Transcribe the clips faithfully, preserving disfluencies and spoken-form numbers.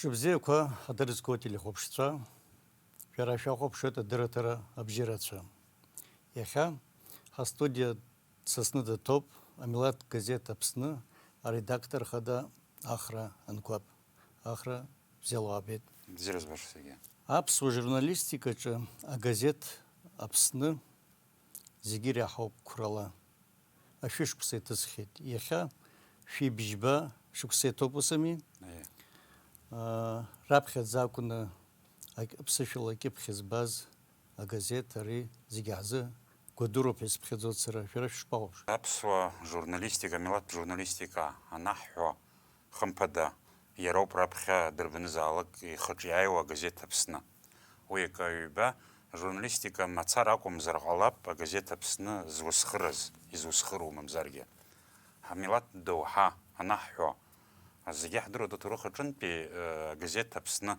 Шыбзиақәа, адырзқәа телехәаԥшцәа, шәара шәахәаԥшуеит адырраҭара абжьы рацәа. Иахьа ҳастудиа дсасны дҭоуп Амилаҭ газеҭ Аԥсны аредактор хада Ахра Анқәаб. Ахра, бзиала уаабеит. Бзиара збаша саргьы. Аԥсуа журналистикаҿы агазеҭ Аԥсны зегьы иреиҳауп қәрала. Ашәышықәса иҭысхьеит. Иахьа шәибжьба шықәса иҭоуп, усами? Аиеи. Аа, раԥхьаӡа акәны аԥсышәала акьыԥхь збаз агазеҭ ари зегьы ҳзы гәадуроуп ҳәа исыԥхьаӡоит сара. Шәара шәышԥахәаԥшуеи? Аԥсуа журналистика, амилаҭтә журналистика анаҳҳәо, хымԥада, иароуп раԥхьа дырбанызаалак ихаҿы иааиуа агазеҭ Аԥсны. Уи акы, ҩба, ажурналистика мацара акәымзар ҟалап агазеҭ Аԥсны зусхырыз, изусхыруа мамзаргьы. Ҳамилаҭ доуҳа анаҳҳәо, зегьы ҳдыруеит аҭоурых аҿынтәи, э, агазеҭ Аԥсны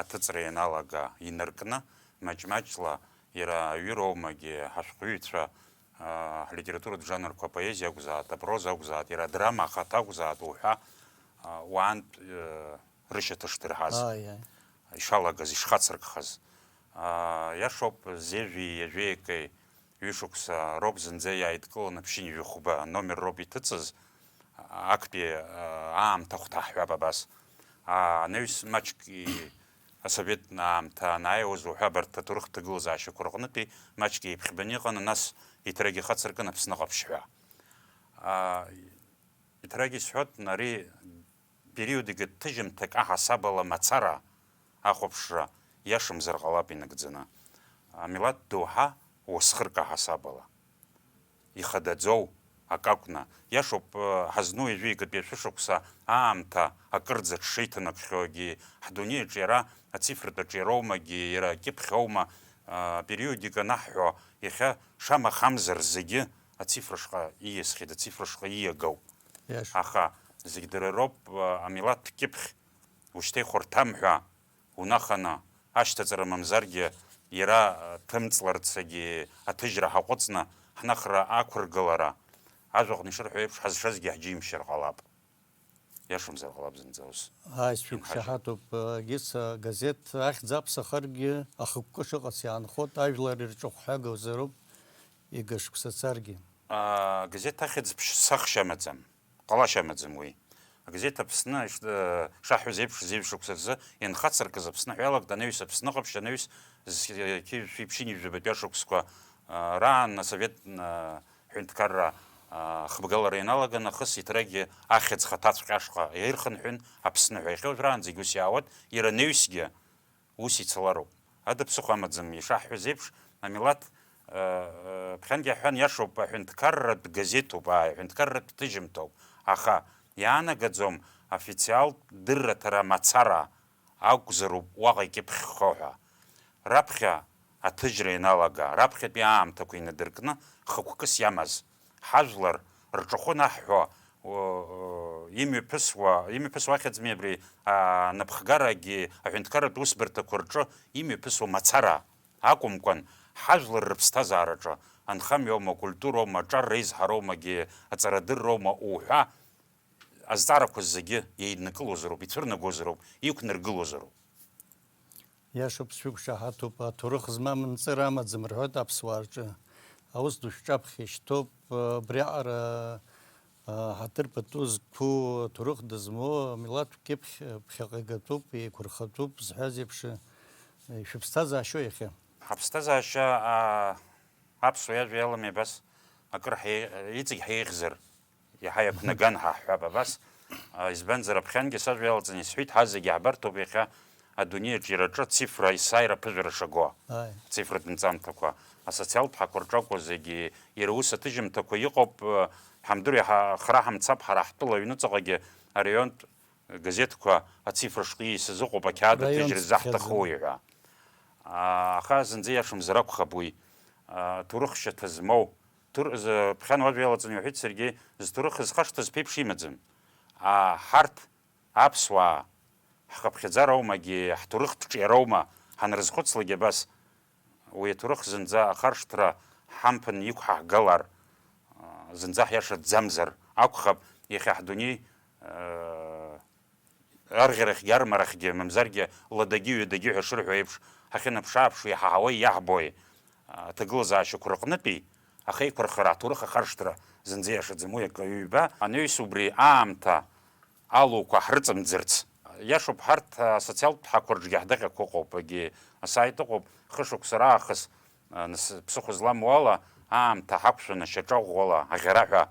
аҭыҵра ианалага инаркны, маҷ-маҷла иара аҩыроумагьы ҳашәҟәыҩҩцәа, аа, ҳлитературатә жанрқәа, апоезиа акәзааит, апроза акәзааит, иара адрама ахаҭа акәзааит уҳәа, аа, уаантә, э, рышьаҭа шдырҳаз, Ааи, ааи. ишалагаз, ишхацыркхаз. Аа, иашоуп, зежәи ҩажәеи акы ҩышықәса роуп зынӡа иааидкыланы, ԥшьынҩажәи хәба номер роуп иҭыҵыз, актәи, аа, аамҭа ахәҭаҳҳәап абас. Аа, анаҩс маҷк и-, асовет аамҭа анааиуаз уҳәа абарҭ аҭоурыхтә ҭагылазаашьақәа рҟнытәи маҷк еиԥхьбаны иҟан, нас еиҭарак ихацыркын Аԥсны ҟаԥшь ҳәа. Аа, еиҭарак исҳәоит, ари периодик ҭыжьымҭак аҳасабала мацара ахәаԥшра иашамзар ҟалап инагӡаны. Амилаҭ доуҳа уасхырк аҳасабала. Ихадаӡоу акы акәны. Иашоуп, э, ҳазну ҩажәи акатәи ашәышықәса аамҭа акырӡа дшеиҭанакхьоугьы, ҳдунеиаҿ иара ацифратә аҿиароумагьы, иара акьыԥхьоума, а, периодика анаҳҳәо, иахьа шамахамзар зегьы ацифра шҟа ииасхьеит, ацифра шҟа ииагоуп. Иашоуп. Аха зегь дара роуп, а, амилаҭ кьыԥхь ушьҭа ихәарҭам ҳәа унаханы, ашьҭаҵара мамзаргьы иара, а, ҭымҵларцагьы аҭыжьра ҳаҟәыҵны, ҳнахра ақәыргылара, ажәаҟны ишырҳәо еиԥш, ҳазшазгьы ҳџьимшьар ҟалап. Иашамзар ҟалап зынӡа ус. Ааи, сшәықәшаҳаҭуп, Гиса, агазеҭ ахьӡ аԥсахаргьы ахықәкы шыҟац иаанхоит, ажәлар ирҿыхәҳәагазароуп, ига шықәса царгьы. Агазеҭ ахьӡ ԥшь-, сахшьа амаӡам, ҟалашьа амаӡам уи. Агазеҭ Аԥсны иш-, э, шаҳҳәоз еиԥш, зеижә шықәса рзы ианхацыркыз Аԥсны ҳәа иалагт, анаҩс Аԥсны ҟаԥшь, анаҩс зқьи-, ԥшьынҩажәи жәабатәи ашықәсқәа, э, раан асовет, э, ҳәынҭқарра, а, хыбгалара ианалага нахыс, еиҭаракгьы ахьӡ хаҭаҵәҟьа ашҟа иаирхынҳәын, Аԥсны ҳәа. Иахьа уажәраанӡагьы ус иаауеит, иара анаҩсгьы ус ицалароуп. Ада ԥсыхәа амаӡам, ишаҳҳәаз еиԥш, амилаҭ, а, а, ԥхьангьы иаҳҳәан, иашоуп, аҳәынҭқарратә газеҭуп, ааи, аҳәынҭқарратә ҭыжьымҭоуп, аха иаанагаӡом официалтә дырраҭара мацара акәзароуп уаҟа икьыԥхьхо ҳәа. Раԥхьа аҭыжьра ианалага, раԥхьатәи аамҭақәа инадыркны хықәкыс иамаз, ҳажәлар рҿахәы наҳҳәо, о, о, имҩаԥысуа, имҩаԥысуа ахьӡми абри, а, анапхгарагьы аҳәынҭқарратә усбарҭақәа рҿы имҩаԥысуа мацара акәымкәан, ҳажәлар рыԥсҭазаараҿы анхамҩоума, акультуроума, аҿар реизҳароумагьы, аҵарадырроума уҳәа, азҵаарақәа зегьы еиднакылозароуп, ицәырнагозароуп, иқәнаргылозароуп. Иашоуп, сшәықәшаҳаҭуп, аҭоурых змам нҵыра амаӡам рҳәоит аԥсуаа рҿы. Аус ду шәҿаԥхьа ишьҭоуп, абриаҟара, а, ҳаҭыр пату зқәу, аҭоурых дызмоу амилаҭ кьыԥхь ԥхьаҟа игатәуп, еиқәырхатәуп зҳәаз еиԥш, шәыԥсҭазаашьоу иахьа? Ҳаԥсҭазаашьа, а, аԥсуа иажәа иалами абас, акыр ҳаи-, иҵегь ҳаиӷьзар, иаҳа иақәнаган ҳәа ҳҳәап абас. А, избанзар, аԥхьангьы сажәа иалҵны исҳәеит, ҳазегьы ҳбарҭоуп иахьа адунеи аҿиараҿы ацифра есааира аԥыжәара шаго. Ааи. Ацифратә нҵамҭақәа, асоциалтә ҳақәа рҿы акәу зегьы, иара ус аҭыжьымҭақәа иҟоуп, э, ҳамдыруеи ҳа-, хра ҳамцап, ҳара ҳтәыла аҩныҵҟагьы араионтә газеҭқәа ацифра шҟа ииасыз ыҟоуп, ақьаад аҭыжьра ззаҳҭахуи ҳәа. Аа, аха зынӡа иашамзар акәхап уи. Аа, ҭоурых шьаҭа змоу, ҭур-, зы-, ԥхьан уажәа иалаҵаны иуҳәеит саргьы, зҭоурых зхашҭыз ԥеиԥш имаӡам. Аа, ҳарҭ, аԥсуаа, ҳхыԥхьаӡароумагьы, ҳҭоурыхтә ҿиароума, ҳанрызхәыцлакгьы абас, уи аҭоурых зынӡа ахаршҭра ҳамԥын иқәҳаҳгалар, аа, зынӡа ҳиашаӡамзар акәхап, иахьа ҳдунеи, аа, Арӷьарахьгьы армарахьгьы, мамзаргьы ладагьы ҩадагьы ҳәа шырҳәо еиԥш, ҳахьынаԥшааԥшуа иҳаҳауеи иаҳбои, аҭагылазаашьақәа рыҟнытәи ахеиқәырхара, аҭоурых ахаршҭра зынӡа иашаӡам. Уи акы ҩба анаҩс убри аамҭа алуқәа ҳрыҵымӡырц. Иашоуп, ҳарҭ асоциалтә ҳақәа рҿгьы ҳдаҟьақәа ыҟоуп, егьи асайт ыҟоуп, хышықәса раахыс, а, нас, ԥсыхәа зламоу ала, аамҭа ҳақәшәаны шьаҿа ӷәӷәала аӷьараҳәа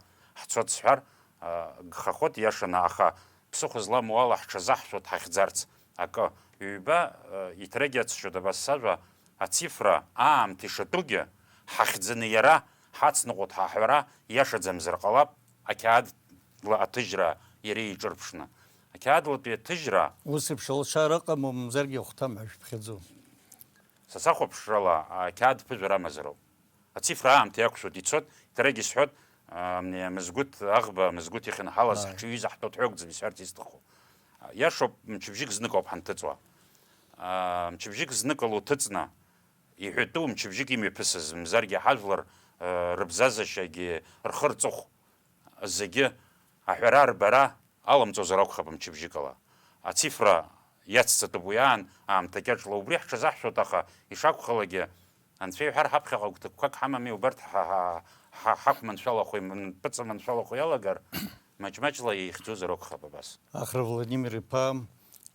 ҳцоит сҳәар, а, гхахоит иашаны, аха ԥсыхәа зламоу ала ҳҽазаҳшәоит ҳахьӡарц акы. Ҩба, а, иҭрагьы ацәшәоит абас сажәа, ацифра, аамҭа ишатәугьы, ҳахьӡаны иара, ҳацныҟәоит ҳәа аҳәара иашаӡамзар ҟалап, ақьаад ла аҭыжьра иара иҿырԥшны. Ақьаадлатәи аҭыжьра. Ус еиԥш алшара ыҟам, мамзаргьы ахәҭам ҳәа шәыԥхьаӡо. Са сахәаԥшрала, ақьаад ԥыжәара амазароуп. Ацифра аамҭа иақәшәоит, ицоит, иҭарагьы исҳәоит, а, мни, Мызгәыҭ Аӷба, Мызгәыҭ ихьынҳалаз, ааи, ҳҽаҩыза ҳтәоуп ҳәа акәӡам исҳәарц исҭаху. Иашоуп, мчыбжьык знык ауп ҳанҭыҵуа. А, мчыбжьык знык ала уҭыҵны, иҳәатәу мчыбжьык имҩаԥысыз, мзаргьы ҳажәлар, а, рыбзазашьагьы рхы рҵыхә зегьы аҳәара-арбара аламҵозар акәхап мчыбжьыкала. Ацифра иацҵатәуп уи аан, аамҭа кьаҿла убри ҳҽазаҳшәоит, аха ишакәхалакгьы, Анцәа иҳәар, ҳаԥхьаҟа гәҭакқәак ҳамами, убарҭ ҳа-, ҳа-, ҳа-, ҳақәманшәалахо, импыҵаманшәалахо иалагар, маҷ-маҷла еихьӡозар акәхап абас. Ахра Владимир-иԥа,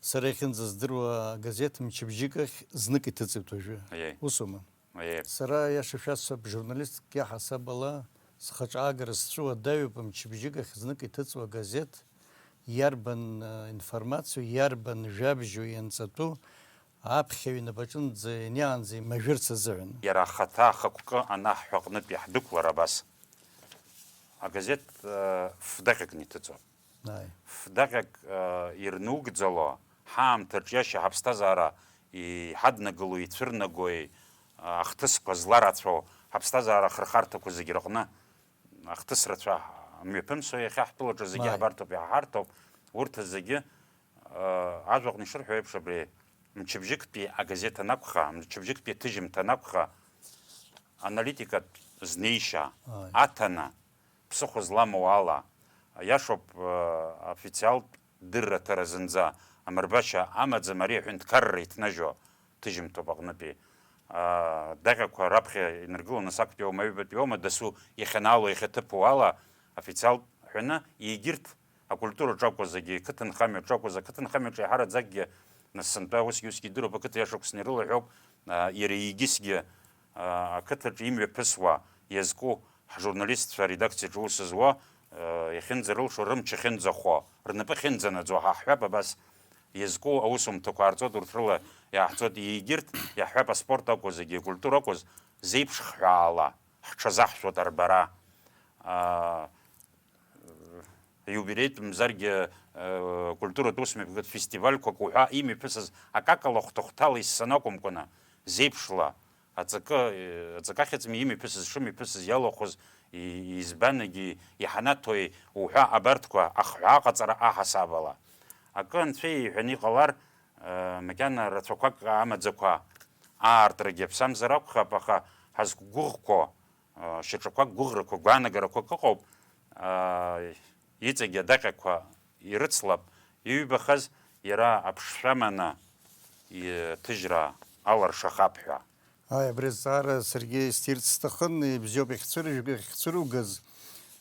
сара иахьынӡаздыруа, агазеҭ мчыбжьык ахь знык иҭыҵит уажәы. Аиеи. Усума? Аиеи. Сара, иаша шәасҳәап, журналистк иаҳасаб ала, схаҿы аагара сҵәыуадаҩуп, мчыбжьык ахь знык иҭыҵуа агазеҭ иарбан, э, информациоу, иарбан жәабжьу ианҵатәу аԥхьаҩ инапаҿынӡа ианиаанӡа имажәырц азыҳәан. Иара ахаҭа ахықәкы анаҳҳәо аҟнытә иаҳдәықәлар абас. Агазеҭ, э, фдаҟьакны иҭыҵуан. Ааи. Фдаҟьак, э, ирнугӡало, ҳаамҭаҿ иашьа ҳаԥсҭазаара иҳаднагыло, ицәырнагои, э, ахҭысқәа зларацәоу, ҳаԥсҭазаара ахырхарҭақәа зегь рыҟны ахҭыс рацәа мҩаԥымсуа, иахьа ҳтәылаҿы зегьы, ааи, ҳабарҭоуп, иҳаҳарҭоуп, урҭ зегьы, э, ажәаҟны ишырҳәо еиԥш, абри мчыбжьыктәи агазеҭ анакәха, мчыбжьыктәи аҭыжьымҭа анакәха, аналитикатә знеишьа, ааи, аҭаны, ԥсыхәа зламоу ала, иашоуп, э, официалтә дырраҭара зынӡа амырбашьа амаӡам, ари аҳәынҭқарра иҭнажьу ҭыжьымҭоуп аҟнытәи. Аа, даҟьақәа раԥхьа инаргыло, нас актәи аума, аҩбатәи аума, дасу иахьанаало, иахьаҭыԥу ала, официалтә ҳәаны, егьырҭ акультураҿы акәыз, егьи қыҭанхамҩаҿы акәыз, ақыҭанхамҩаҿы еиҳараӡакгьы, нас сынтәа усгьы, усгьы идыруп, ақыҭа иашақәсны ирылаҳәоуп, аа, иара егьысгьы, аа, ақыҭаҿы имҩаԥысуа, иазку, ҳжурналистцәа аредакциаҿы аус зуа, э, иахьынӡарылшо, рымч ахьынӡахәо, рнапы ахьынӡанаӡо, ҳа ҳҳәап абас, иазку аусумҭақәа аарҵоит, урҭ рыла иааҳҵоит, егьырҭ, иаҳҳәап, аспорт акәыз, егьи акультура акәыз, зеиԥш хҳәаала ҳҽазаҳшәоит арбара. А, иубилеитә мзаргьы, э, культуратә усмҩаԥгатә фестивальқәак уҳәа имҩаԥысыз акакала хәҭа-хәҭала иссаны акәымкәаны, зеиԥшла, аҵакы, аҵакы ахьыӡ имҩаԥысыз, шымҩаԥысыз иалахәыз, и-, избан, егьи иҳанаҭои уҳәа абарҭқәа ахҳәаа ҟаҵара аҳасабала. Акы анцәа иҳәаны иҟалар, э, макьана рацәақәак амаӡақәа аартрагьы аԥсамзар акәхап, аха ҳазқәгәыӷқәо, э, шьаҿақәак, гәыӷрақәак, гәаанагарақәак ыҟоуп, э, иҵегь адаҟьақәа ирыцлап, иҩбахаз иара аԥшшәаманы иҭыжьра аларшахап ҳәа. Ааи, абри азҵаара саргьы исҭирц сҭахын, ибзиоуп иахьцәырыжәг-, иахьцәыругаз,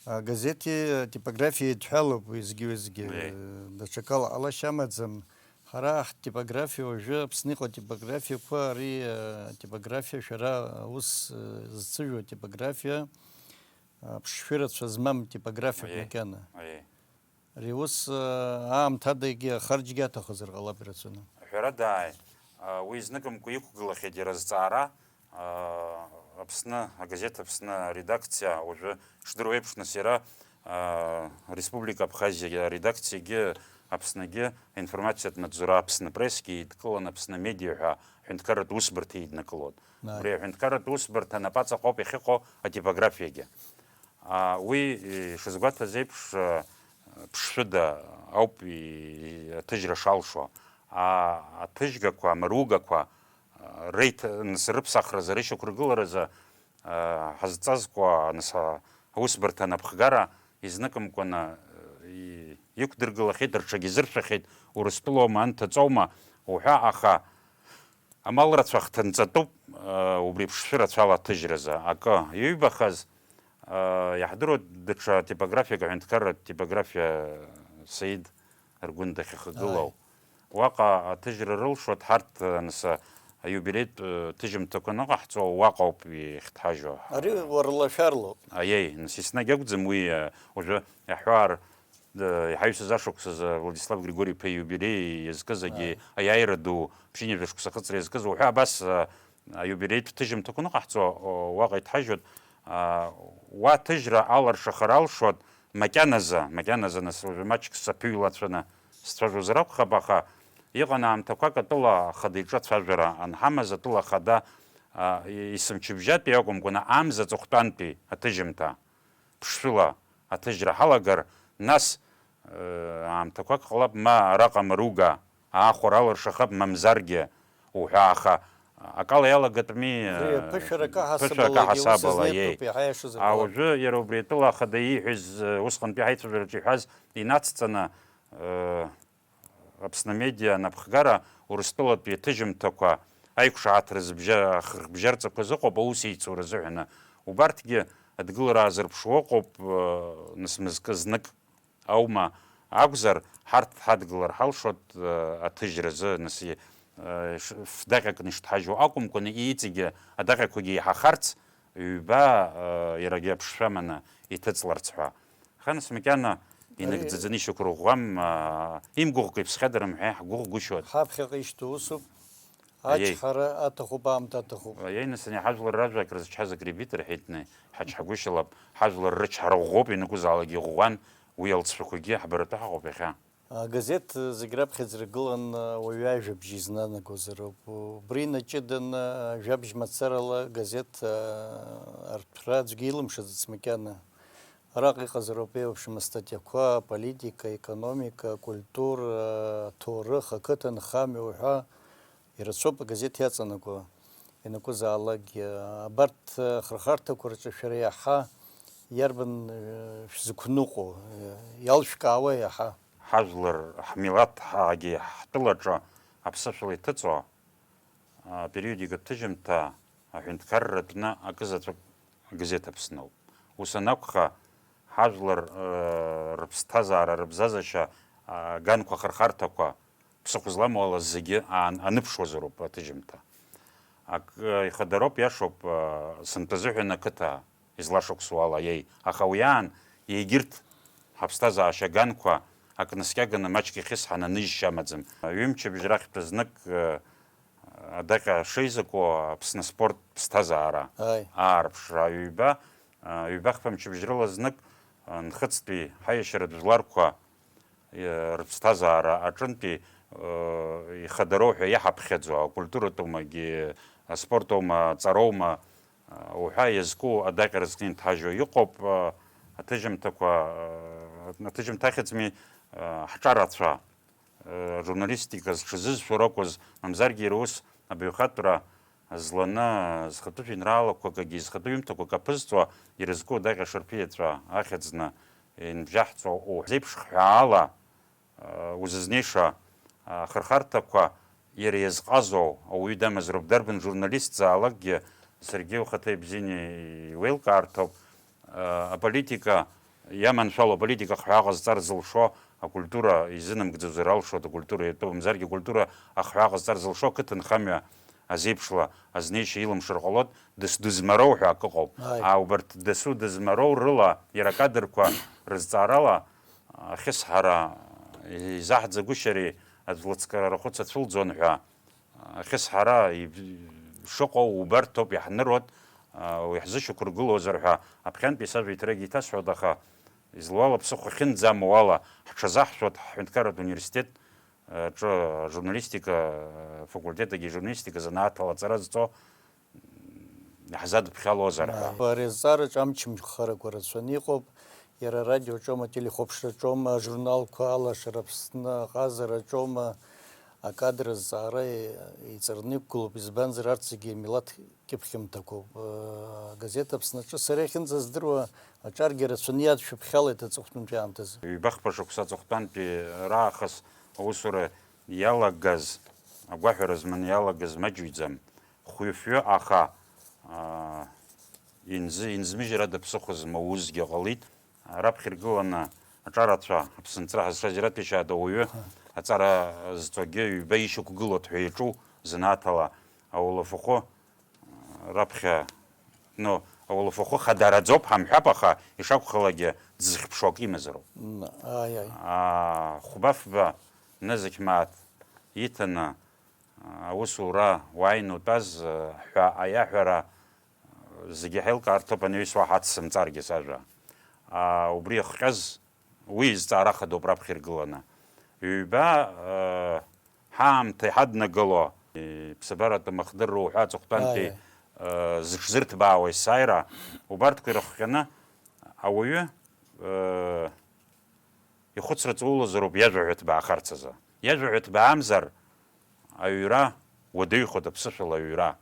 агазеҭи атипографиеи еидҳәалоуп уеизгьы-уеизгьы, Еи. Даҽакала ҟалашьа амаӡам. Ҳара ҳтипографиа уажәы Аԥсны иҟоу атипографиақәа, ари, атипографиа шәара аус, зцәыжәу атипографиа, аԥшшәы рацәа змам типографиоуп Еи. Макьана. Еи. Ари ус, аа, аамҭадагьы ахарџьгьы аҭахызар ҟалап ирацәаны. Ҳәарада, ааи, уи зныкымкәа иқәгылахьеит иара азҵаара, аа, Аԥсны, агазеҭ Аԥсны аредакциа, уажәы ишдыру еиԥш, нас иара, аа, Республика Абхазиа аредакциагьы, Аԥсныгьы аинформациатә маҵзура, Аԥсны Прессгьы еидкылан, Аԥсны Медиа ҳәа аҳәынҭқарратә усбарҭа еиднакылон. Ааи. Убри аҳәынҭқарратә усбарҭа анапаҵаҟоуп иахьыҟоу атипографиагьы. А, уи, ишазгәаҭаз еиԥш, а, ԥшшәыда ауп и-, аҭыжьра шалшо. А, аҭыжьгақәа, амаругақәа, а, реиҭ-, нас рыԥсахразы, рышьақәыргыларазы, а, ҳазҵазкуа, нас, а, аусбарҭа анапхгара изныкымкәаны, а, и-, Иқәдыргылахьеит, рҽагьазыршәахьеит, Урыстәылоума, анҭыҵоума уҳәа, аха амал рацәа хҭынҵатәуп, э, убри ԥшшәы рацәала аҭыжьразы акы. Иҩбахаз, э, иаҳдыруа даҽа типографиак, аҳәынҭқарратә типографиа Саид ргәын дахьахагылоу. Ааи. Уаҟа аҭыжьра рылшоит ҳарҭ, э, нас, э, аиубилеитә, э, ҭыжьымҭақәа аныҟаҳҵо, уаҟоуп иахьҭҳажьуа. Ари уарлашәарлоуп. Аиеи, нас, еснагь акәӡам уи, э, уажәы иаҳҳәар, Д-, иҳаҩсыз ашықәсазы Владислав Григори-иԥа ииубилеи иазкыз агьи Ааи. аиааира ду, ԥшьынҩажәа шықәса ахыҵра иазкыз, уҳәа абас, а, аиубилеитә ҭыжьымҭақәа ныҟаҳҵо, о, уаҟа иҭҳажьуеит, а, уа аҭыжьра аларшахар алшоит, макьаназы, макьаназы нас уажәы маҷк саԥыҩлацәаны сцәажәозар акәхап, аха иҟан аамҭақәак атәыла ахада иҿы ацәажәара анҳамаз, атәыла ахада, а, и-, есымчыбжьатәи акәымкәаны, амза аҵыхәтәантәи аҭыжьымҭа. Ԥшшәыла аҭыжьра ҳалагар, нас, э, аамҭақәак ҟалап, ма араҟа Маруга аахәара алыршахап, мамзаргьы уҳәа, аха акала иалагатәми, э, Убри аԥышәара акы ԥышәара ҳасабала акы егьи ус ҳасабала, иеи. Азнеитәуп, иаҳа иашазар А ҟалап. уажәы иара убри атәыла ахада ииҳәаз, э, усҟантәи ҳаицәажәараҿы иҳәаз инацҵаны, э, Аԥсны Медиа анапхгара Урыстәылатәи аҭыжьымҭақәа аиқәшаҳаҭра зыбжьа-, ахырбжьарҵақәа зыҟоуп аусеицура азыҳәаны. Убарҭгьы адгылара аазырԥшуа ыҟоуп, э, нас мызкы знык аума акәзар, ҳарҭ ҳадгылар ҳалшоит, э, аҭыжьразы, нас, э, ш-, фдаҟьакны ишҭҳажьуа акәымкәаны, иҵегьы адаҟьақәагьы еиҳахарц, ҩба, э, иарагьы аԥшшәа аманы иҭыҵларц ҳәа. Аха нас макьана Ари инагӡаӡаны ишьақәырӷәӷәам, аа, имгәыӷкәа иԥсхьадарам ҳәа иаҳгәыӷгәышьоит. Ҳаԥхьаҟа ишьҭоу усуп, Аиеи. Ачҳара аҭахуп, аамҭа аҭахуп. Аиеи, нас, ани ҳажәлар ражәа акрызчҳаз акрибеит рҳәеит, ани, ҳачҳагәышьалап, ҳажәлар рычҳара ӷәӷәоуп, ианакәызаалак иӷәӷәан, уи алҵшәақәагьы ҳбаратәы ҳаҟоуп иахьа. Агазеҭ зегь раԥхьаӡа иргылан, уаҩы ажәабжь изнанагозароуп. Убри инаҷыданы, жәабжь мацарала агазеҭ, а, арҭәра аӡәгьы илымшаӡац макьана. Араҟа иҟазароуп еиуеиԥшым астатиақәа, аполитика, аекономика, акультура, аҭоурых, ақыҭанхамҩа уҳәа, ирацәоуп агазеҭ иаҵанакуа, ианакәызаалакгьы. Абарҭ ахырхарҭақәа рҿы шәара иаҳа иарбан, э, шәзықәныҟәо, э, иалшәкаауа иаҳа? Ҳажәлар, ҳмилаҭ ҳагьы ҳтәылаҿы аԥсышәала иҭыҵуа, апериодикатә ҭыжьымҭа аҳәынҭқарратәны акызаҵәык агазеҭ Аԥсны ауп. Ус анакәха, ҳажәлар, э, рыԥсҭазаара, рыбзазашьа, аганқәа, ахырхарҭақәа, ԥсыхәа зламоу ала зегьы аан-, аныԥшуазароуп аҭыжьымҭа. Ак, э, ихадароуп, иашоуп, э, сынтәа азыҳәан ақыҭа излашықәсу ала, иеи. Аха уи аан, егьырҭ ҳаԥсҭазаашьа аганқәа ак наскьаганы маҷк ихьысҳан аныжьшьа амаӡам. Ҩымчыбжь рахьтә знык, э, адаҟьа шеизакуа Аԥсны аспорт ԥсҭазаара Ааи. аарԥшра ҩба, э, ҩба-хԥа мчыбжь рыла знык, э, нхыҵтәи ҳаиашьаратә жәларқәа, э, рыԥсҭазаара аҿынтәи, э, ихадароу ҳәа иаҳаԥхьаӡо, акультуратәумагьы, аспортоума, аҵароума, уҳәа иазку адаҟьа рызкны инҭажьуа иҟоуп, аҭыжьымҭақәа, аҭыжьымҭа ахьӡми, ҳҿарацәа, ажурналистика зҽазызшәо ракәыз, мамзаргьы иара ус абаҩхатәра зланы, зхатәы жәеинраалақәак агьы зхатәы ҩымҭақәак аԥызҵо ирызку адаҟьа шарԥы иаҵәа ахьӡны инбжьаҳҵо уҳәа зеиԥш хҳәаала, узызнеиша ахырхарҭақәа иара иазҟазоу ауаҩы дамазароуп. Дарбан журналистзаалакгьы, саргьы ухаҭа ибзианы иуеилкаартоуп, аполитика иаманшәало, аполитика ахҳәаа ҟазҵар зылшо, акультура изынамгӡозар алшоит, акультура иатәу, мамзаргьы акультура ахҳәаа ҟазҵар зылшо ақыҭанхамҩа азеиԥшла азнеишьа илымшар ҟалоит, дыс-, дызмароу ҳәа акы ыҟоуп. Ааи. А, убарҭ дасу дызмароу рыла иара акадрқәа рызҵаарала, ахьысҳара изаҳӡагәышьари аӡә лыцкарара хәыц ацәылӡон ҳәа, ахьысҳара иб-, шыҟоу убарҭоуп, иаҳныруеит, а, уи ҳзышьақәыргылозар ҳәа аԥхьантәи сажәа иҭрагьы иҭасҳәоит, аха излуала ԥсыхәа ахьынӡамоу ала ҳҽазаҳшәоит ҳҳәынҭқарратә университет, а, ҿы ажурналистика, а, факультет агьы ажурналистика занааҭ ала аҵара зҵо, иаҳзадыԥхьалозар ҳәа. Ари азҵаараҿы амчымхарақәа рацәаны иҟоуп, иара арадиоаҿоума, ателехәаԥшраҿоума, ажурналқәа, Алашара Аԥсны, Аҟазараҿоума, Акадр азҵаара иҵарны иқәгылоуп, избанзар, арҭ зегьы милаҭ кьыԥхьымҭақәоуп. Агазеҭ Аԥсны аҿы сара иахьынӡаздыруа аҿаргьы рацәаны иадшәыԥхьалеит аҵыхәтәантәи аамҭазы. Ҩбахԥа шықәса аҵыхәтәантәи раахыс аусура иалагаз, агәаҳәара зманы иалагаз маҷҩӡам, хәҩы-фҩы, аха, аа, инзы-, инзмыжьыр ада ԥсыхәа змоу усгьы ҟалеит. Раԥхьа иргыланы аҿарацәа, аԥсынҵра ҳазшаз ираҭәеишьаада уаҩы аҵара зҵогьы ҩба ишьақәгылоит ҳәа иаҿу занааҭала аулафахәы раԥхьа, ну, аулафахәы хадараӡоуп ҳамҳәап, аха ишакәхалакгьы дзыхьԥшуа акы имазароуп. М, ааи, ааи. Аа, хәба-фба нызқь мааҭ иҭаны, аа, аусура уааины утәаз, ҳәа аиаҳәара зегьы ҳаилкаарҭоуп, анаҩс уаҳа ацсымҵаргьы сажәа. Аа, убри иахҟьаз уи изҵаара хадоуп раԥхьа иргыланы. Ҩба, аа, ҳаамҭа иҳаднагало, иԥсабаратәым ахдырра уҳәа аҵыхәтәантәи, Ааи. Ы, зыҽзырҭбаауа есааира, убарҭқәа ирыхҟьаны ауаҩы, ы, ихәыцра ҵаулазароуп иажәа ҳәа ҭбаахарц азы. Иажәа ҳәа ҭбаамзар, аҩра уадаҩхоит, аԥсышәала аҩра.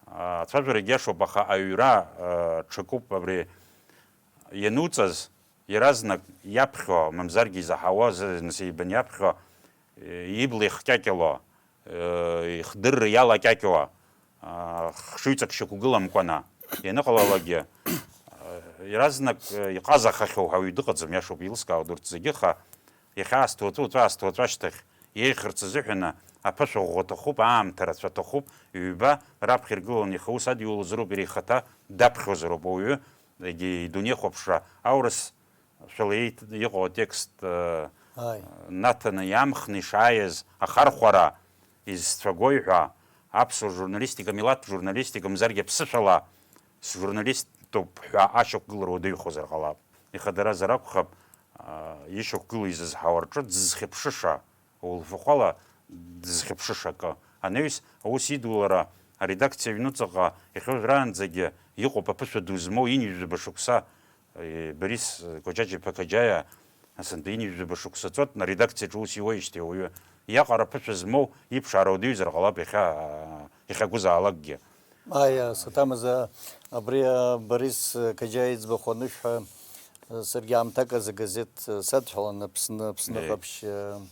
Ацәажәарагь иашоуп, аха аҩра, ы, ҽакуп абри иануҵаз, иаразнак иаԥхьо, мамзаргьы изаҳауа, зынасыԥ иаԥхьо, ибла ихкьакьало, ихдырра иалакьакьо, хшыҩҵак шьақәгыламкәаны ианыҟалалакгьы, иаразнак иҟазахахьоу ҳәа уаҩ дыҟаӡам, иашоуп, еилыскаауа дурҭ зегьы, аха иахьа аасҭа уаҵәы, уаҵәы аасҭа уаҵәы ашьҭахь, иеихырц азыҳәаны аԥышәа ӷәӷәа аҭахуп, аамҭа рацәа аҭахуп, ҩба раԥхьа иргыланы ихы аус адиулозароуп, иара ихаҭа даԥхьозароуп ауаҩы, егьи идунеихәаԥшра аурыс шәала еит-, иҟоу атекст, э, Ааи. Наҭаны иамхны ишааиз ахархәара изцәагои ҳәа, аԥсуа журналистика, милаҭтә журналистика, мзаргьы аԥсышәала сжурналиступ ҳәа ашьақәгылара уадаҩхозар ҟалап. Ихадаразар акәхап, а, ишьақәгылоу изызҳауа рҿы дзызхьыԥшыша, улафахәала дзызхьыԥшыша акы. Анаҩс аус идулара аредакциа аҩнуҵаҟа иахьа уажәраанӡагьы иҟоуп аԥышәа ду змоу ҩынҩажәаба шықәса, Борис Кәаҷаҷ-иԥа Каҷаиа, асынтәа ҩынҩажәаба шықәса ҵуеит, аредакциаҿы аус иуеижьҭеи ауаҩы иаҟара аԥышәа змоу иԥшаара уадаҩзар ҟалап иахьа, иахьакәызаалакгьы. Аиа, саҭамыз, абри, а, Борис Каҷаиа иӡбахә анышәҳәа, а, саргьы аамҭак азы газеҭ, а, садҳәалан Аԥсны, Аԥсны Еи. Ҟаԥшь, а,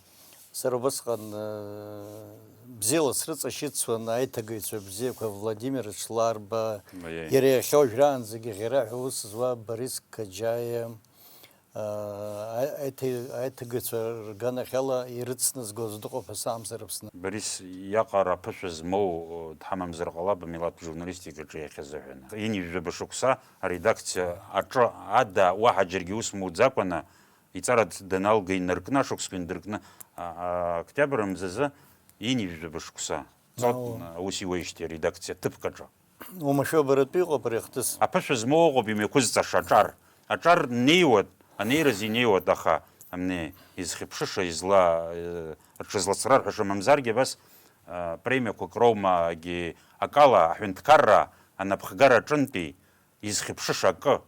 Сара убысҟан, э, бзиала срыҵашьыцуан аиҭагаҩцәа бзиақәа Владимир Чларба, Аиеи. Иара иахьа уажәраанӡагьы ӷьара ҳәа аус зуа Борис Каҷаиа, э, аи-, аиҭа-, аиҭагаҩцәа рганахьала ирыцназгоз дыҟоуп ҳәа саамзар Аԥсны. Борис иаҟара аԥышәа змоу, э, дҳамамзар ҟалап амилаҭтә журналистикаҿы иахьазыҳәан. Ҩынҩажәаба шықәса аредакциа аҿы ада уаҳа џьаргьы ус муӡакәаны, иҵара д-, даналга инаркны, ашықәсқәа индыркны, а, а, октиабр мзазы ҩынҩажәаба шықәса ҵуеит, Ао. Аус иуеижьҭеи аредакциа ҭыԥк аҿы. Уамашәа баратәы иҟоуп ари ахҭыс. Аԥышәа змоу ыҟоуп имҩақәызҵаша аҿар. Аҿар неиуеит, анеираз инеиуеит, аха, амни, изхьыԥшыша, изла-, э, рҽызлацрар ҳәа шамамзаргьы абас, э, премиақәак роума, акала аҳәынҭқарра анапхгара аҿынтәи изхьыԥшыша акы,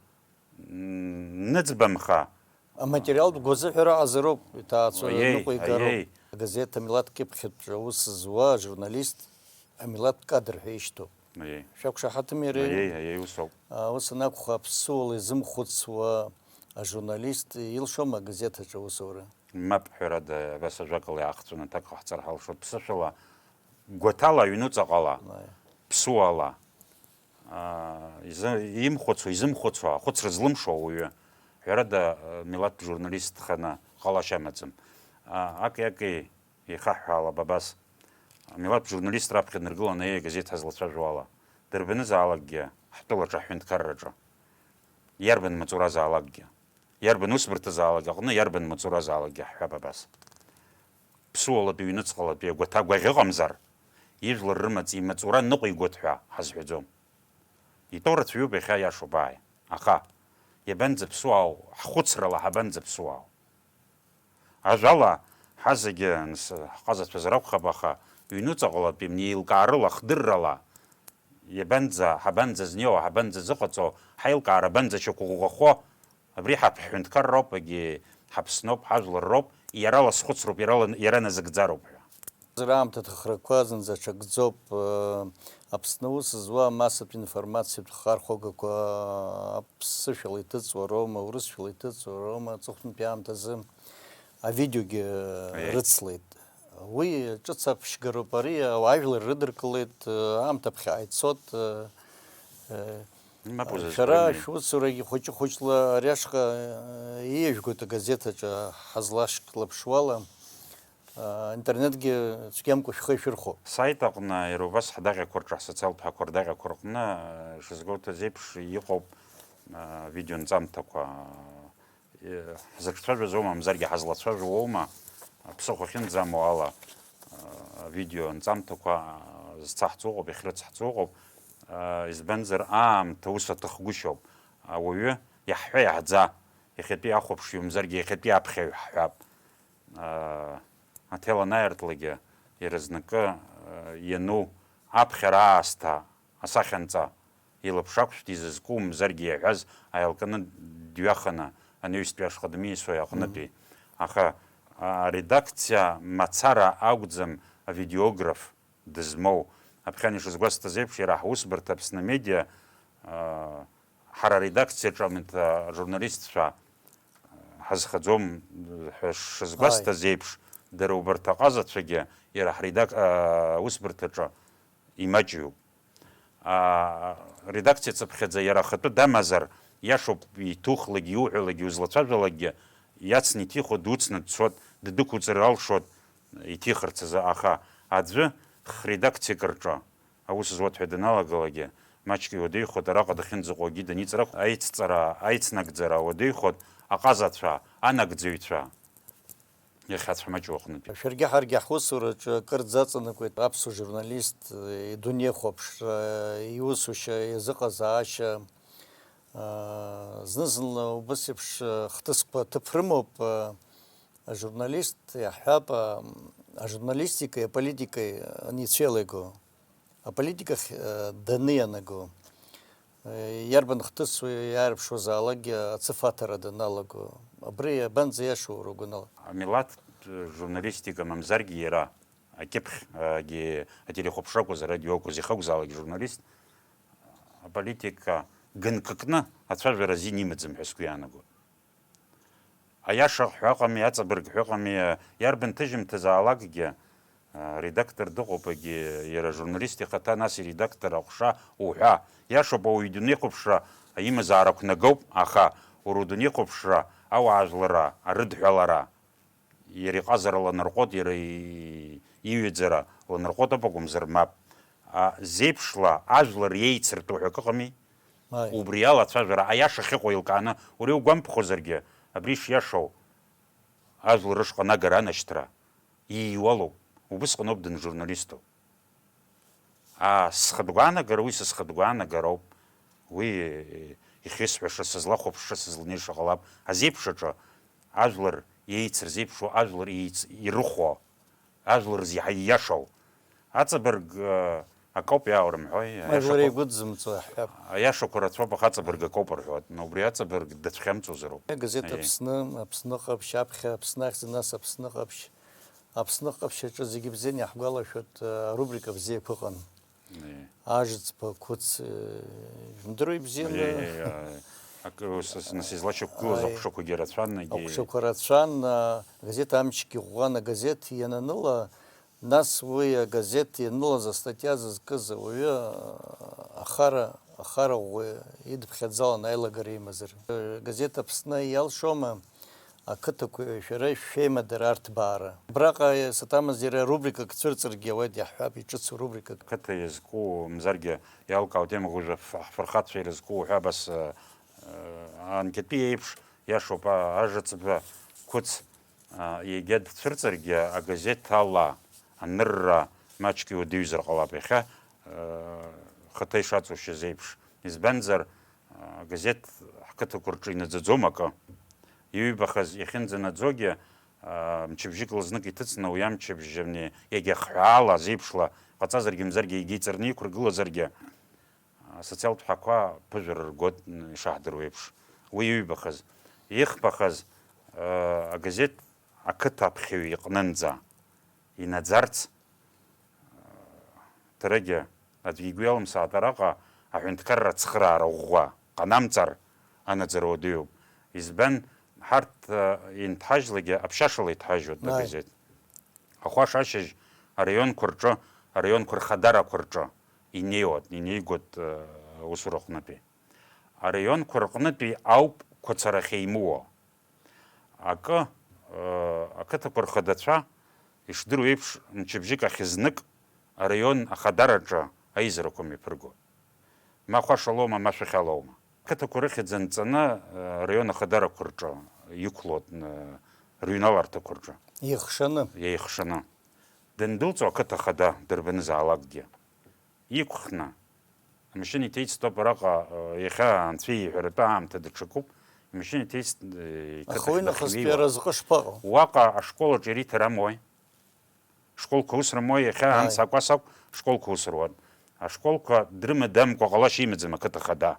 м, ныӡбамха. Аматериалтә гәазыҳәара аҟазароуп, иҭаацәа Аиеи, ныҟәигароуп. Аиеи. Агазеҭ амилаҭ кьыԥхьытә аус зуа ажурналист амилаҭтә кадр ҳәа ишьҭоуп. Аиеи. Шәақәшаҳаҭым иара. Аиеи, аиеи, ус ауп. А, ус анакәха, аԥсуала изымхәыцуа ажурналист илшома агазеҭ аҿы аусура? Мап, ҳәарада, абас ажәакала иаахҵәаны аҭак ҟаҳҵар ҳалшоит. Ԥсышәала, гәаҭала, аҩнуҵаҟала, Аиеи. Ԥсуала, аа, изы-, имхәыцуа, изымхәыцуа, ахәыцра злымшо ауаҩы, ҳәарада, милаҭтә журналист дханы ҟалашьа амаӡам. Аа, аки-аки еихаҳҳәаалап абас. Милаҭтә журналист раԥхьа днаргыланы, еи, агазеҭ ҳазлацәажәо ала, дырбанызаалакгьы, ҳтәылаҿы, ҳҳәынҭқарраҿы, иарбан маҵуразаалакгьы, иарбан усбарҭазаалак аҟны, иарбан маҵуразаалакгьы ҳҳәап абас. Ԥсуалатәи, ҩнуҵҟалатәи агәаҭа гәаӷь ыҟамзар, ижәлар рымаҵ-, имаҵура ныҟәигоит ҳәа ҳазҳәаӡом. Итәоу рацәаҩуп иахьа, иашоуп, ааи. Аха, иабанӡаԥсуаау, ҳхәыцрала ҳабанӡаԥсуаау? Ажәала, ҳазегьы, нас, ҳҟазацәазар акәхап, аха ҩнуҵаҟалатәи, мни, еилкаарыла, хдыррала, иабанӡа, ҳабанӡа знеиуа, ҳабанӡа зыҟаҵо, ҳаилкаара абанӡа шьақәыӷәӷәахо, абри ҳаҳәынҭқарроуп, егьи ҳаԥсноуп, ҳажәлар роуп, иара ласхәыцроуп, иара ла-, иара назыгӡароуп ҳәа. Аамҭа ҭыхрақәа зынӡа ҽакӡоуп. Аԥсны аус зуа амассатә информациатә хархәагақәа аԥсышәала иҭыҵуа роума, урысшәала иҭыҵуа роума, аҵыхәтәантәи аамҭазы авидеогьы Аиеи. Рыцлеит. Уи ҿыц аԥшьгароуп, ари ауаажәлар рыдыркылеит, аамҭа ԥхьаҟа ицот. Имапу Шәара зызҳәои? Шәусурагьы хәыҷы-хәыҷла ари ашҟа ииажәгоит агазеҭ аҿы ҳазлашьклаԥшуала. Интернетгьы цәгьамкәа шәхы ишәырхәо. Асайт аҟны иара убас ҳдаҟьақәа рҿы, ҳсоциалтә ҳақәа рдаҟьақәа рҟны, шазгәоуҭаз еиԥш, иҟоуп авидеонҵамҭақәа, ҳзыҿцәажәаз аума, мамзаргьы ҳазлацәажәо аума, аԥсыхәа ахьынӡамоу ала, авидеонҵамҭақәа зцаҳҵо ыҟоуп, иахьрыцҳҵо ыҟоуп, избанзар, аамҭа ус аҭахгәышьоуп, ауаҩы иаҳҳәа-иаҳӡа, иахьатәи ахәаԥшҩы мамзаргьы иахьатәи аԥхьаҩ ҳҳәап. Аҭеланаиртлагьы иара знакы иану аԥхьара аасҭа асахьанҵа илаԥш ақәшәт изызку мамзаргьы иаҳәаз аилканы дҩаханы анаҩстәи ашҟа дмиасуа аҟнытәи. Аха аредакциа мацара акәӡам авидеограф дызмоу. Аԥхьан ишазгәасҭаз еиԥш, иара ҳусбарҭа Аԥсны Медиа, ҳара аредакциаҿы амҭ ажурналистцәа ҳазхаӡом ҳәа шазгәасҭаз еиԥш, дара убарҭ аҟазацәагьы иара ҳредак-, аусбарҭаҿы имаҷҩуп. Аредакциа цыԥхьаӡа иара ахатәы дамазар, иашоуп, иҭухлакгьы, иуҳәалакгьы, узлацәажәалакгьы, иацны иҭихуа, дуцны дцот, ддәықәуҵар алшот, иҭихырц азы, аха аӡәы хредакциак рҿы аус зуа ҳәа даналагалакгьы, маҷк иуадаҩхоит, араҟа дахьынӡаҟоугьы даниҵар акәхап, аицҵара, аицнагӡара уадаҩхоит, аҟазацәа, анагӡаҩцәа иахьацәмаҷу аҟнытәи. Шәаргьы ҳаргьы ҳусураҿы акырӡа аҵанакуеит аԥсуа журналист идунеихәаԥшра, иусушьа, иазыҟазаашьа. Зны-зынла убас еиԥш хҭысқәа ҭыԥ рымоуп. Ажурналист иаҳҳәап, а, ажурналистикеи аполитикеи аницәеилаго, аполитикахь, а, данианаго, а, иарбан хҭысу иаарԥшуазаалакгьы ацыфаҭара даналаго, абри абанӡа иашоу уара угәанала? Амилаҭтә журналистика мамзаргьы иара акьыԥхьгьы ателехәаԥшра акәыз, арадио акәыз, иахьакәзаалак журналист аполитика гынкыкны ацәажәара азин имаӡам ҳәа сгәы иаанагоит. Аиаша ҳәа ыҟами, аҵабырг ҳәа ыҟами, иарбан ҭыжьымҭазаалакгьы, а, редактор дыҟоуп, егьи иара ажурналист ихаҭа, нас иредактор аҟәша уҳәа. Иашоуп, ауаҩы идунеихәаԥшра имазаара ақәнагоуп, аха уара удунеихәаԥшра, ауаажәларра, арыдҳәалара, иара иҟазара ланарҟәуеит, иара и-, иҩаӡара ланарҟәуеит ауп акәымзар, мап. А, зеиԥшла ажәлар иеицыртәу ҳәа акы ыҟами? Аи. Убри ала ацәажәара аиаша ахьыҟоу еилкааны, уара иугәамԥхозаргьы, абри ишиашоу, ажәлар рышҟа анагара анашьҭра ииуалоуп. Убысҟаноуп данжурналисту. Аа, схатә гәаанагара, уи са схатә гәаанагароуп. Уи, ихьысҳәаша, сызлахәаԥшша, сызланеиша ҟалап. Азеиԥш аҿы ажәлар иеицырзеиԥшу, ажәлар иеиц-, ирыхәо, ажәлар рзы иаҳа ииашоу. Аҵабырг, э, акоуп иааурымҳәои? Ма жәлар Аиашақәа, еигәыдзымҵо иаҳҳәап. Аиашақәа рацәоуп, аха аҵабырг акоуп рҳәоит. Но убри аҵабырг дацәхьамҵуазароуп. Агазеҭ Аиеи. Аԥсны, Аԥсны ҟаԥшь, аԥхьа Аԥсны ахьӡ, нас Аԥсны ҟаԥшь. Аԥсны ҟаԥшь аҿы зегьы бзианы иаҳгәалашәоит, э, арубрика бзиақәа ыҟан. Аиеи. Ажыцба, Қәыц, э, ижәымдыруеи бзианы? Аиеи, аиеи, аиеи. Акы, ус, ус, нас излашьақәгылаз Аиеи. Аҟәшақәагьы рацәан, егьи. Аҟәшақәа рацәан, а, агазеҭ амчгьы ӷәӷәан, агазеҭ иананыла, нас уи агазеҭ ианылаз астатиа зызкыз ауаҩы, а, ахара, ахара ӷәӷәа идыԥхьаӡалан аилагара имазар. Агазеҭ Аԥсны иалшома? Ақыҭақәа шәара ишәеимадара арҭбаара. Абраҟа саҭамыз иара рубрикак цәырҵыргьы ауеит, иаҳҳәап, иҿыцу рубрикак. Қыҭа иазку, мзаргьы иалкаау темак уажәы аф-, ҳфырхацәа ирызку уҳәа абас, э, э, анкьатәи еиԥш, иашоуп, а-, ажыцба Қәыц, а, егьа дцәырҵыргьы агазеҭ ала анырра маҷк иуадаҩзар ҟалап иахьа, э, хаҭа ишаҵоушьаз еиԥш. Избанзар, Агазеҭ ҳқыҭақәа рҿы инаӡаӡом акы. Иҩбахаз иахьынӡанаӡогьы, а, мчыбжьык лызнык иҭыҵны, уи амчыбжь ани егьа хҳәаала, зеиԥшла ҟаҵазаргьы мзаргьы егьа иҵарны иқәыргылазаргьы, а, асоциалтә ҳәақәа ԥыжәара ргоит, м, ишаҳдыруа еиԥш. Уи иҩбахаз. Ихԥахаз, а, агазеҭ ақыҭа аԥхьаҩ иҟнынӡа инаӡарц, Даргьы аӡәы игәы иалымсааит араҟа аҳәынҭқарра ацхыраара ӷәӷәа ҟанамҵар, анаӡара уадаҩуп. Избан, ҳарҭ, э, инҭҳажьлакгьы аԥшьашала иҭҳажьуеит, Аи. Агазеҭ. Ахәаш ашьыжь араионқәа рҿы, араионқәа рхадарақәа рҿы инеиуан, инеигоит, э, усураҟнытәи. Араионқәа рҟнытәи ауп қәацарахьа имоуа. Акы, э, ақыҭақәа рхадацәа ишдыру еиԥш, мчыбжьык ахь знык араион ахадараҿы аизарақәа мҩаԥырго. Ма хәашалоума, ма шәахьалоума. Ақыҭақәа рыхьӡ анҵаны, э, араион ахадарақәа рҿы иқәлоит, э, рыҩналарҭақәа рҿы. Еихшаны. Еихшаны. Дындәылҵуа ақыҭа хада дырбанызаалакгьы. Иқәхны. Амашьына иҭеиҵтәуп араҟа, э, иахьа анцәа иҳәаратәы аамҭа даҽакуп. Амашьына иҭеиҵт-, э, Аха иқыҭахь уи нахыстәи дыхиуа. Аразҟы шԥаҟоу? Уаҟа ашкол аҿы ириҭар амуеи? Школқәа ус рымои, иахьа Аи. Амца акәасақә школқәа ус руан. Ашколқәа дрымадамкәа ҟалашьа имаӡам ақыҭа хада.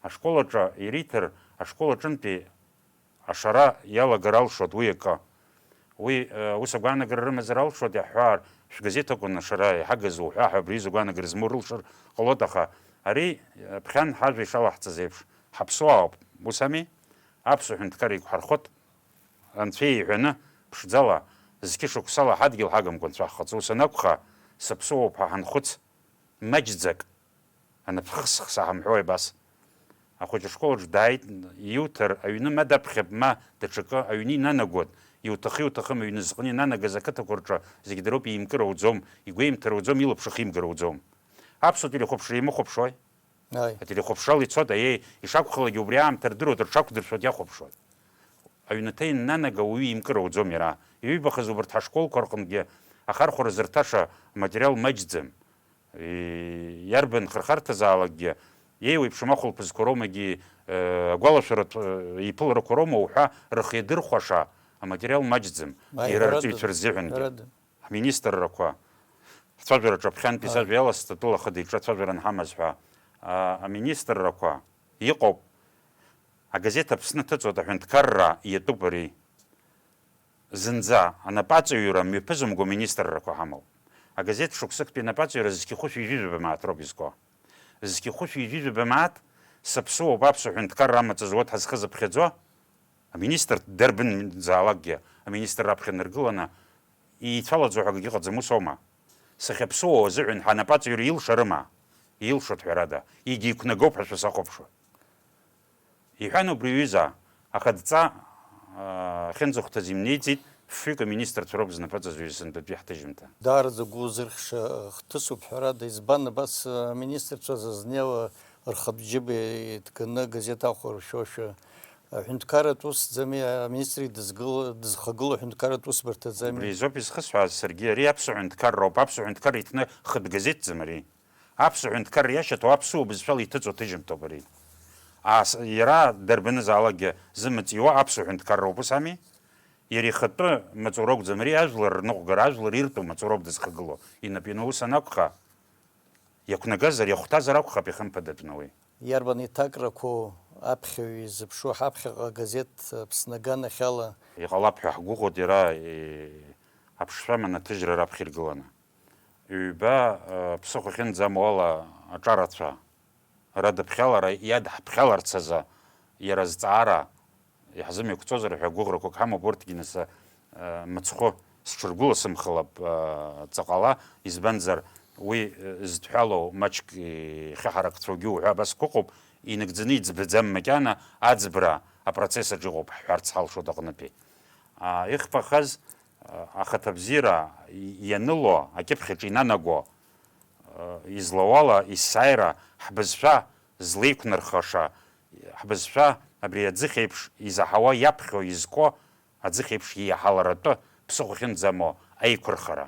Ашкол аҿы ириҭар, ашкол аҿынтәи ашара иалагар алшоит уи акы. Уи, э, ус агәаанагара рымазар алшоит, иаҳҳәар, шәгазеҭ акәын ашара иҳагыз уҳәа ҳәа абри изы агәаанагара змоу рылшар ҟалоит, аха ари, э, ԥхьан ҳажәа ишалаҳҵаз еиԥш, ҳаԥсуаауп, ус ами? Аԥсуа ҳәынҭқар еиқәҳархоит, анцәа иҳәаны, ԥшӡала, зқьышықәсала ҳадгьыл ҳагымкәа анцәа ҳхаҵо, ус анакәха, сыԥсуоуп ҳәа ҳанхәыц, маҷӡак, анапхсхса ҳамҳәои абас? Ахәыҷы ашкол аҿы дааит, иуҭар, аҩны ма даԥхьап, ма даҽакы, аҩны инанагоит, иуҭахы-иуҭахым аҩны зҟны инанагаз ақыҭақәа рҿы зегь дароуп, иимкыр ауӡом, игәеимҭар ауӡом, илаԥш ахимгар ауӡом. Аԥсуа телехәаԥшра имыхәаԥшуеи? Аи. Ателехәаԥшрала ицоит, аиеи, ишакәхалакгьы убри аамҭа рдыруеит, рҽақәдыршәоит, иахәаԥшуеит. Аҩнаҭа ианнанага уаҩы имкыр ауӡом иара. Иҩбахаз убарҭ ҳашколқәа рҟынгьы ахархәара зырҭаша аматериал маҷӡам. И-, иарбан хырхарҭазаалакгьы, еиуеиԥшым ахәылԥазқәа роумагьы, э, агәалашәаратә, э, еиԥыларақәа роума уҳәа рыхиадырхәаша аматериал маҷӡам, Аи, иара ҳәарада, арҵаҩцәа рзыҳәангьы. Ҳәарада. Ҳминистррақәа, ҳцәажәара ҿаԥхьантә Аи. Исажәа иаласҵа тәылахыда иҿы ацәажәара анҳамаз ҳәа, а, аминистррақәа иҟоуп. Агазеҭ Аԥсны ҭыҵуеит, аҳәынҭқарра иатәуп ари. Зынӡа анапаҵаҩра мҩаԥызымго аминистррақәа ҳамоуп. Агазеҭ шықәсыктәи анапаҵаҩра зқьы хәышәи жәижәаба мааҭ роуп изго. Зқьы хәышәи жәижәаба мааҭ сыԥсуоуп аԥсуа ҳәынҭқарра амаҵ зуа ҳазхызыԥхьаӡо, аминистр дарбанзаалакгьы аминистр раԥхьа инаргыланы ицәалаӡо ҳәа акгьы ыҟаӡам, ус аума? Сахьаԥсуоу азыҳәан ҳанапаҵаҩра илшарыма? Илшоит, ҳәарада, егьа иқәнагоуп ҳәа шәасахәаԥшуа. Иҳәан убри аҩыза, аха адҵа, аа, ахьынӡахәҭаз имнеиӡеит, фҩык аминистрцәа роуп знапаҵаҩцәа сынтәатәи ҳҭыжьымҭа. Даараӡа гәы зырхьша хҭысуп, ҳәарада, избан абас аминистрцәа зызнеиуа рхатә џьыба иҭганы газеҭ ахәаршәошәа, аҳәынҭқарратә усӡами, аминистр идызгыл-, дызхагылоу аҳәынҭқарратә усбарҭаӡами? Убри азоуп изхысҳәааз саргьы, ари аԥсуа ҳәынҭқарроуп, аԥсуа ҳәынҭқарра иҭны хатә газеҭӡам ари. Аԥсуа ҳәынҭқарра иашьаҭоу аԥсуа бызшәала иҭыҵуа ҭыжьымҭоуп ари. Ас-, иара дарбанызаалакгьы зымаҵ иуа аԥсуа ҳәынҭқарроуп, ус ами? Иара ихатәы маҵура акәӡам ари, ажәлар рныҟәгара, ажәлар иртәу маҵуроуп дызхагылоу. Инап иану ус анакәха, иақәнагазар, иахәҭазар акәхап, ихымԥадатәны уи. Иарбан иҭакрақәоу аԥхьаҩ изыԥшу ҳаԥхьаҟа газеҭ Аԥсны аганахьала? Иҟалап ҳәа ҳгәыӷуеит иара, е, аԥшшәа манаҭыжьра раԥхьа иргыланы. Ҩба, э, ԥсыхәа ахьынӡамоу ала аҿарацәа радыԥхьалара, иадҳԥхьаларц азы иара зҵаара иаҳзымҩақәҵозар ҳәа гәыӷрақәак ҳамоуп, урҭгьы нас, э, мыцхәы сҽыргәыласымхалап, э, ҵаҟала, избанзар уи, э, зыдҳәалоу маҷк ихьаҳаракцәоугьы уҳәа абас гәыҟоуп, инагӡаны иӡбаӡам макьана аӡбра апроцесс аҿы иҟоуп ҳҳәарц ҳалшоит аҟнытәи. А, ихԥахаз, а, ахаҭабзиара ианыло, акьыԥхь аҿы инанаго, а, излауала есааира ҳбызшәа злеиқәнархаша, ҳбызшәа абри аӡыхь еиԥш изаҳауа, иаԥхьо, изко, аӡыхь еиԥш иаҳаларатәы ԥсыхәа ахьынӡамоу аиқәырхара.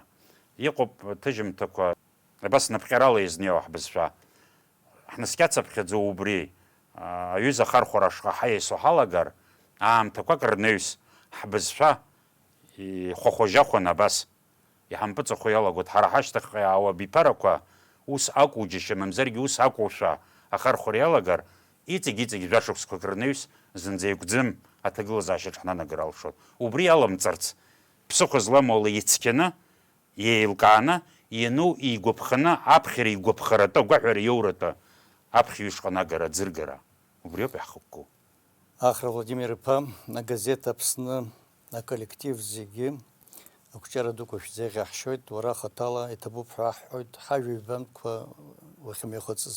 Иҟоуп ҭыжьымҭақәа, абас напҟьарала иазнеиуа ҳбызшәа. Ҳнаскьацыԥхьаӡоу убри, а, аҩыза ахархәара ашҟа ҳаиасуа ҳалагар, аамҭақәак рнаҩс ҳбызшәа ихәахәажьахәын абас. Иҳампыҵахо иалагоит. Ҳара ҳашьҭахьҟа иаауа абиԥарақәа ус акәу џьашьа, мамзаргьы ус акәушәа ахархәара иалагар, иҵегь-иҵегь жәашықәсқәак рнаҩс зынӡа иакәӡам аҭагылазаашьаҿ ҳнанагар алшоит. Убри аламҵарц, ԥсыхәа зламоу ала ицқьаны, иеилкааны, иану игәаԥханы аԥхьара игәаԥхаратәы, агәаҳәара иоуратәы аԥхьаҩ ишҟа нагара, аӡыргара, убриоуп иаҳхықәку. Ахра Владимир-иԥа, агазеҭ Аԥсны аколлектив зегьы ақәҿиара дуқәа шәзеиӷьаҳшьоит, уара хаҭала иҭабуп ҳәа аҳҳәоит, ҳажәа ҩбамтәқәа уахьымҩахыҵыз.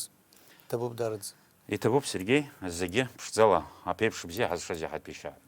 Иҭабуп дараӡа. Иҭабуп, Сергеи, зегьы ԥшӡала аԥеиԥш бзиа ҳазшаз иаҳатәеишьааит.